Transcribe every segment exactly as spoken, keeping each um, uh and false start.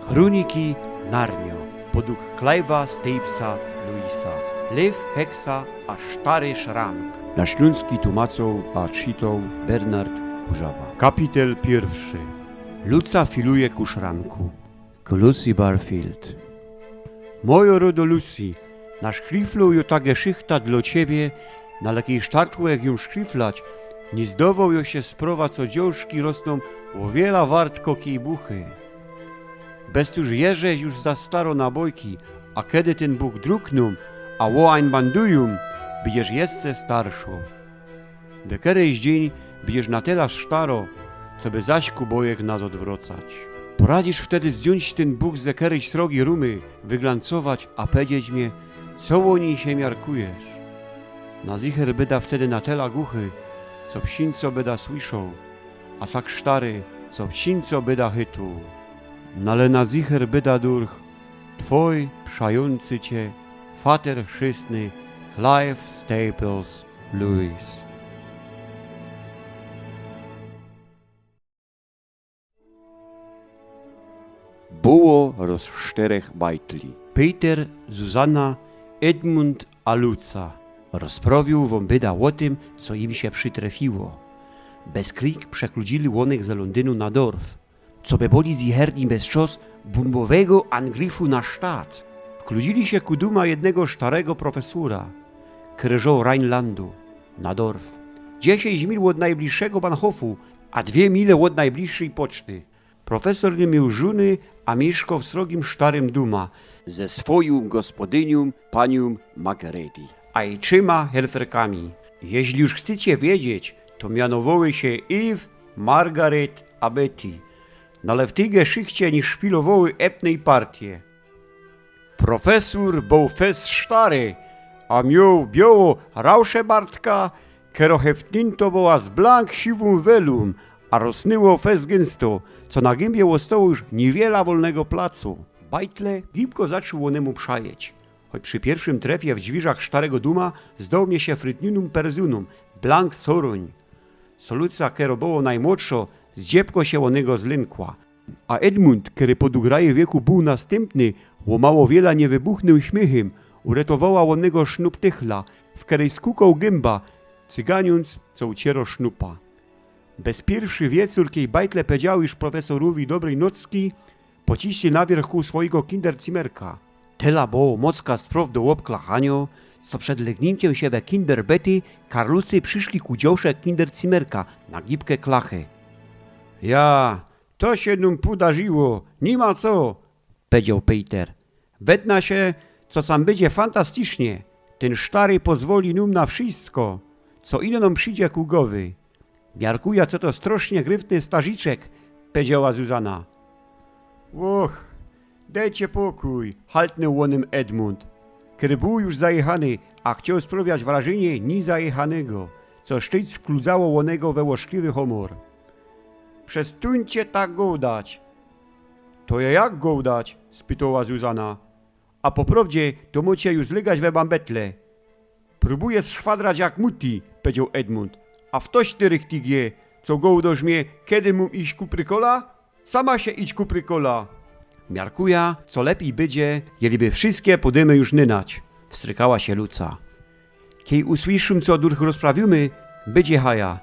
Chroniki Narnio. Podug Clive'a Stapesa Lewisa. Lew, heksa a sztary szrank. Na ślōnski tłumaczył a czytoł Bernard Kurzawa. Kapitel piyrwszy. Luca filuje ku szranku. Ku Lucy Barfield. Mojo rodo Lucy, naszkrifluj jo ta geszichta dlo ciebie, na lekij sztartło jak jōm szkriflać, niy zdowoł jo sie sprowa, co dziōnżki rosnōm ô wiela wart ko kij buchy. Bez to, że żeś już za staro na bojki, a kedy tyn buch druknōm, a ôań bandujōm, bydziesz jeszcze starszŏ. We keryś dziyń bydziesz na tela sztaro, coby zaś ku bojek nas ôdwrŏcać. Poradzisz wtedy zdziōńć tyn buch ze keryś srogi rumy, wyglancować, a powiedzieć mie, co ô nij sie miarkujesz. Na zicher byda wtedy na tela guchy, co psińco byda słyszoł, a tak sztary, co psińco byda chytuł. No le na zicher byda durch twōj przajōncy cie fater chrzestny Clive Staples Lewis. Było roz sztyrech bajtli. Peter, Zuzana, Edmund a Luca. Rozprŏwiył wōm byda ô tym, co im sie przitrefiło. Bez krik przekludziyli ônych ze Lōndynu na dorf. Coby byli zicherni bez czŏs bumbowego angrifu na sztat, wkludziyli sie ku dōma jednego sztarego profesōra, kery żŏł Rheinlandu, na dorf, dziesiyńć mil ôd nojbliższego Bahnhofu, a dwie mile ôd nojbliższyj poczty. Profesōr niy mioł żōny, a miyszkoł w srogim sztarym dōma ze swojōm gospodyniōm, paniōm Margarety, a jij trzima helferkami. Jeźli już chcycie wiedzieć, to mianowoły sie Eve, Margaret a Betty. No le w tyj geszichcie nich szpilowoły epnej partie. Profesōr bōł fest sztary, a mioł biołõ rauszebardka, kero heftniynto była z blank siwōm welōm, a rosnyło fest gynsto, co na gymie ôstało już niywiela wolnego placu. Bajtle gibko zaczły ônymu przajeć. Choć przi piyrwszym trefie w dźwiyrzach sztarego dōma zdoł mie sie frytniōnōm perzōnōm, blank sorōń. Co Luca, kero była nojmłodszŏ, zdziebko sie ô niego zlynkła. A Edmund, kery podug raju wieku bōł nastympny, ô mało wiela niy wybuchnył śmiychym, uretowała ô niego sznuptychla, w keryj skukoł gymba, cyganiōnc, co uciyro sznupa. Bez piyrwszy wieczōr, kej bajtle pedziały już profesōrowi dobryj nocki, pociśli na wierch ku swojigo kindercymerka. Tela było mocka sprŏw do ôbklachaniŏ, co przed legniyntiym sie we kinderbety karlusy prziszli ku dziołsze kindercymerka na gibke klachy. Ja, to sie nōm podarziło, niy ma co, pedzioł Peter. Wydna sie, co sam bydzie fantastycznie. Tyn sztary pozwoli nōm na wszysko, co ino nōm przidzie ku gowy. Miarkuja, co to strŏsznie gryfny starziczek, pedzioła Zuzana. Och, dejcie pokōj, haltnōł ô nym Edmund, kery bōł już zajechany, a chcioł sprŏwiać wrażynie niyzajechanego, co szczyc wkludzało ô niego we ôszkliwy hōmor. Przestōńcie tak godać. To je jak godać? Spytoła Zuzana. A po prŏwdzie to mŏcie już zlygać we bambetle. Prōbuje szwadrać jak muti, pedzioł Edmund. A ftoś ty richtig je, co godosz mie, kedy mōm iś ku prykola? Sama sie idź ku prykola. Miarkuja, co lepij bydzie, jeli my wszyske podymy już nynać, wstrykała sie Luca. Kej usłyszōm, co durch rozprawiōmy, bydzie haja.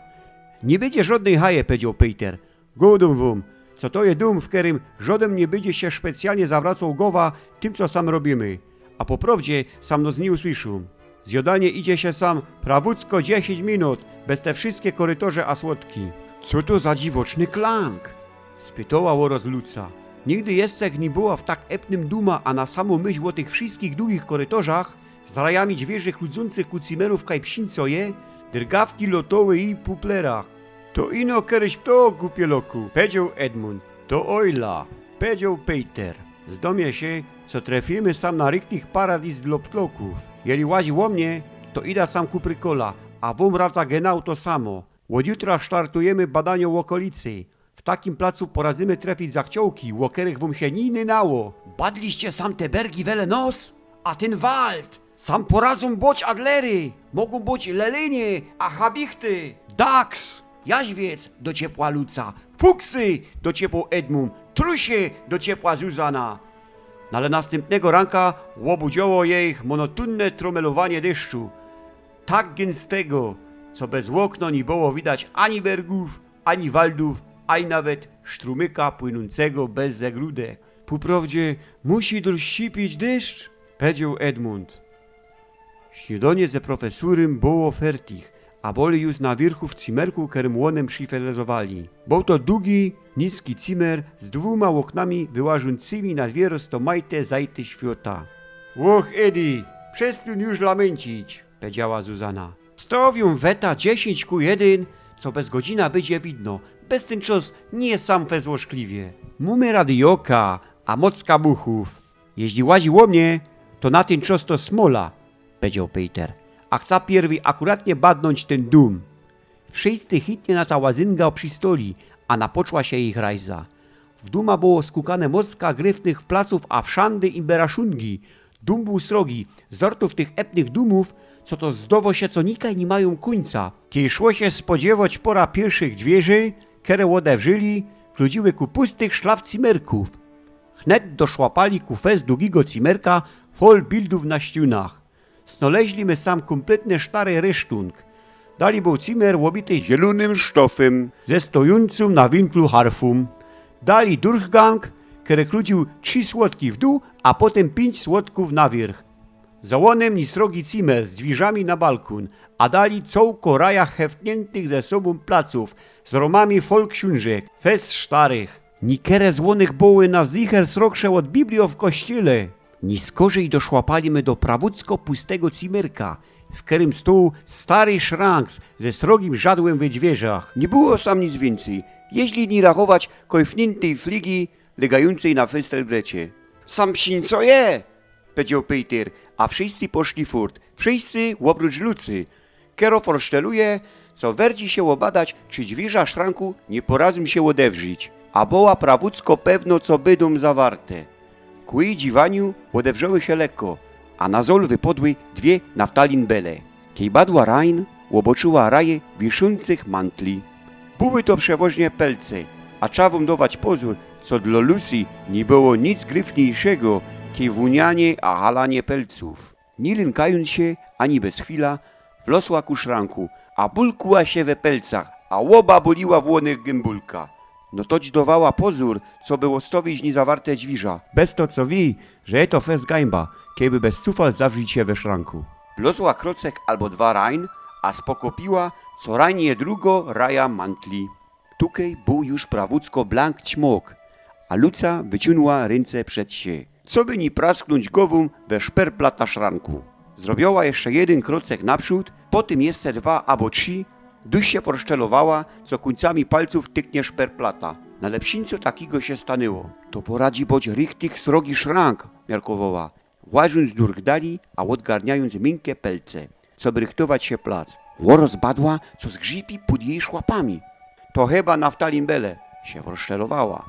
Niy bydzie żŏdnyj haje, pedzioł Peter. Godōm wōm, co to je dōm, w kerym żŏdyn niy bydzie sie specjalnie zawrŏcoł gowa tym, co sam robiymy. A po prŏwdzie sam noc niy usłyszōm. Zjŏdanie idzie sie sam prawucko dziesiyńć minut, bez te wszyske korytorze a słodki. Co to za dziwoczny klang? Spytoła ôroz Luca. Nigdy jeszcze niy była w tak epnym dōma, a na samõ myśl ô tych wszyskich dugich korytorzach, z rajami dźwiyrzy chludzōncych ku cymerōw kaj psińco je, drgawki lotoły jij po plerach. To ino keryś to, gupie loku, pedzioł Edmund. To ôjla, pedzioł Peter. Zdŏ mie sie, co trefiymy sam na richtig paradiz dlŏ ptloków. Jeli łazi ô mie, to ida sam ku prykola, a wōm radza genau to samo. Ôd jutra sztartujymy badaniŏ ôkolicy. W takim placu poradzymy trefić zachciołki, ô kerych wōm sie niy nynało. Badliście sam te bergi wele nos? A tyn wald? Sam poradzōm boć adlery, mogōm boć lelynie a habichty. Dachs! Jaźwiec, dociepła Luca. Fuksy, dociepłoł Edmund. Trusie, dociepła Zuzana. No ale nastympnego ranka ôbudziło jejich monotunne tromelowanie deszczu. Tak gynstego, co bez ôkno niy było widać ani bergōw, ani waldōw, ani nawet sztrumyka płynōncego bez zagrodek. Pō prowdzie musi dość scipić deszcz, pedzioł Edmund. Śniodanie ze profesurym było fertich, a boli już na wiyrchu w cymerku, kerym ône szifelezowali. Bōł to dugi, niski cymer z dwōma ôknami wyłażōncymi na dwie roztomajte zajty świota. Ôch, Edi, przestōń już lamyncić, pedzioła Zuzana. Stowiōm weta dziesiyńć ku jedyn, co bez godzina bydzie widno. Bez tyn czos niy sam fest ôszkliwie. Mōmy radioka, a mocka buchōw. Jeźli łazi ô mie, to na tyn czos to smola, pedzioł Pejter. A chca piyrwi akuratnie badnōńć tyn dōm. Wszyjscy chitnie na ta łazynga przistoli, a napoczła sie jejich rajza. W dōma było skukane mocka gryfnych placōw, a wszandy imberaszungi. Dōm bōł srogi, z ortōw tych epnych dōmōw, co to zdowo sie, co nikaj niy majōm kōńca. Kej szło sie spodziewać pora piyrszych dwiyrzi, kere ôdewrzyli, kludziły ku pustych szlafcymerkōw. Chnet doszłapali ku fest dugigo cymerka, fol bildōw na ściōnach. Snoleźli my sam kōmpletny sztary rysztōnk. Dali bōł cymer ôbity zielōnym sztofym, ze stojōncōm na winklu harfōm. Dali durchgang, kery kludziōł trzi słodki w dōł, a potym piyńć słodkōw na wiyrch. Za ônym niy srogi cymer z dwirzami na balkōn, a dali cołko raja heftniyntych ze sobōm placōw, z rōmami fol ksiōnżek, fest sztarych. Nikere z ônych były na zicher srogsze ôd biblio w kościele. Niskorzij doszłapali my do prawucko pustego cymerka, w kerym stoł stary szrank ze srogim żadłym we dwirzach. Niy było sam nic wiyncyj, jeźli niy rachować kojfniyntyj fligi, legajōncyj na festerblecie. Sam psiyń co je, pedzioł Pejter, a wszyjscy poszli furt. Wszyjscy ôprōcz Lucy, kero forszteluje, co werdzi sie ôbadać, czy dwirza szranku niy poradzōm sie ôdewrzić. A była prawucko pewno, co bydōm zawarte. Ku jij dziwaniu ôdewrzły sie lekko, a na zol wypodły dwie naftalin bele. Kej badła rajn, ôboczyła raje wiszōncych mantli. Były to przewożnie pelce, a trza wōm dować pozōr, co dlo Lucy niy było nic gryfniyjszego, kej wōnianie a halanie pelcōw. Niy lynkajōnc sie ani bez chwila, wlozła ku szranku, a bulkła sie we pelcach, a ôbaboliła w ônych gymbolka. No toć dowała pozōr, coby ôstowić niyzawarte dwirza. Bez to, co wiy, że je to fest gańba, kejby bez sufal zawrzić sie we szranku. Wlozła krocek abo dwa rajn, a spokopiła, co rajn je drugo raja mantli. Tukej bōł już prawucko blank ćmok, a Luca wyciōngła rynce przed sie, coby niy prasknōńć gowōm we szperplata szranku. Zrobiyła jeszcze jedyn krocek naprzōd, potym jeszcze dwa abo trzi, dość sie forsztelowała, co kōńcami palcōw tyknie szperplata. No ale psiyń co takigo sie stanyło. To poradzi być richtig srogi szrank, miarkowała, łażōnc durch dali, a ôdgarniajōnc miynkie pelce, coby rychtować sie plac. Ôroz badła, co zgrzypi pod jij szłapami. To chyba naftalin bele, sie forsztelowała.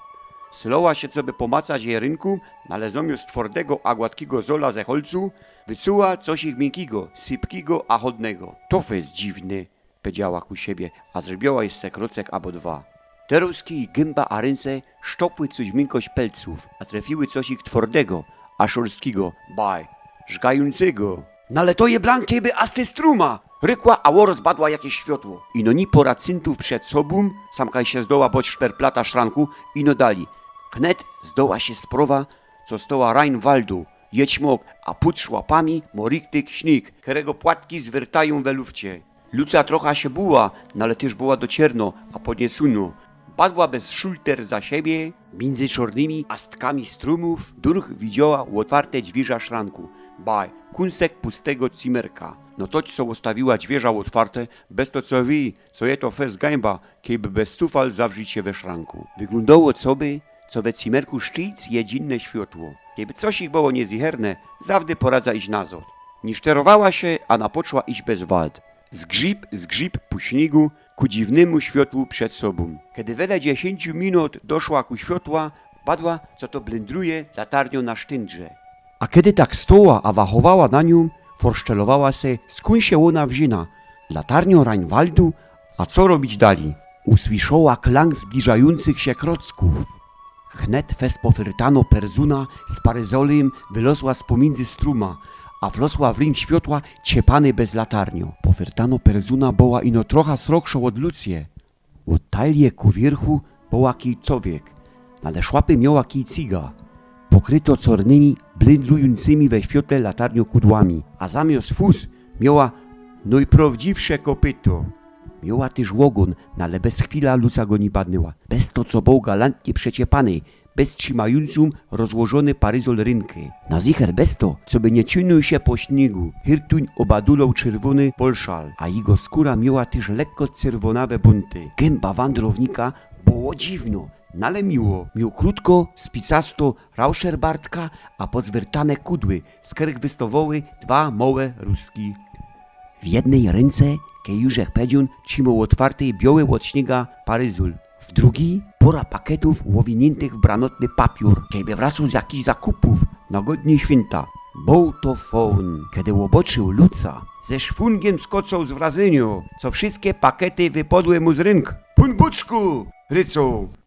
Sylowała sie, coby pomacać je rynkōm, no ale zamiast twordego a gładkigo zola ze holcu, wycuła coś ich miynkigo, sypkigo a chodnego. To fest dziwne, pedzioła ku siebie, a zrobiyła jeszcze krocek abo dwa. Terŏz kij gymba a rynce sztopły coś miynkość pelcōw, a trefiły coś ich twordego a szorstkigo, baj, żgajōncygo. No ale to je blank, kejby astestruma! Rykła, a ôroz badła jakeś światło. Ino niy pora cyntōw przed sobōm, sam kaj sie zdoła boć szperplata szranku, ino dali. Chnet zdoła sie sprowa, co stoła rajn waldu, je ćmok, a pod szłapami mŏ richtig śniyg, kerego płatki zwyrtajōm we lufcie. Luca trocha sie bŏła, no ale tyż była do ciyrno, a podniecōno. Badła bez szulter za siebie. Miyndzy czŏrnymi astkami strumōw durch widzioła ôtwarte dwiyrza szranku. Baj, kōnsek pustego cymerka. No toć co ôstawiła dwiyrza ôtwarte, bez to co wiy, co je to fest gańba, kejby bez sufal zawrzić sie we szranku. Wyglōndoło, coby, co we cymerku szczyjc je dzinne światło. Kejby coś ich było niyzycherne, zawdy poradza iś nazŏd. Niy szterowała sie, a napoczła iś bez wald. Zgrzyb, zgrzyb pō śniygu ku dziwnymu światłu przed sobōm. Kej wele dziesiyńciu minut doszła ku światła, badła, co to blindruje latarniōm na sztyndrze. A kej tak stoła, a wachowała na niōm, forsztelowała se, skōnd sie ôna wziyna. Latarniōm rajn waldu? A co robić dali? Usłyszoła klang zbliżajōncych sie krockōw. Wnet fest pofyrtano perzōna z paryzolyjym wylozła spōmindzy struma, a wlozła w rynk świotła ciepany bez latarnio. Pofyrtano perzōna boła ino trocha srogszo ôd ludzkie. Ôd talie ku wiyrchu boła kij cowiek, nale szłapy mioła kij cyga, pokryto cornymi, blindlujōncymi we świotle latarnio kudłami, a zamiast fus mioła nojprŏwdziwsze kopyto. Mioła tyż ôgōn, nale bez chwila luca go niy badnyła. Bez to, co boł galantnie przeciepany, bez trzimajōnc rozłożōny paryzol rynki. Na zicher bez to, coby niy ciōniōł sie po śniygu, hirtuń ôbaduloł czyrwōny polszal, a jego skōra mioła tyż lekko cyrwōnawe bōnty. Gymba wandrownika było dziwno, nale miło. Mioł krōtko, spicasto, rauscherbartka, a pozwyrtane kudły, z kerch wystowoły dwa mołe rōstki. W jednyj rynce, kej już jak pedziōn, trzimoł ôtwarty bioły ôd śniyga paryzol. W drugij pora paketōw ôwiniętych w branotny papiōr, kejby wracoł z jakichś zakupōw na godnie świynta. Boł to fōn. Kedy ôboczył luca, ze szwungiym skocoł z wrazyniŏ, co wszyjske pakety wypadły mu z rynk. Pōnbōczku! Rycoł.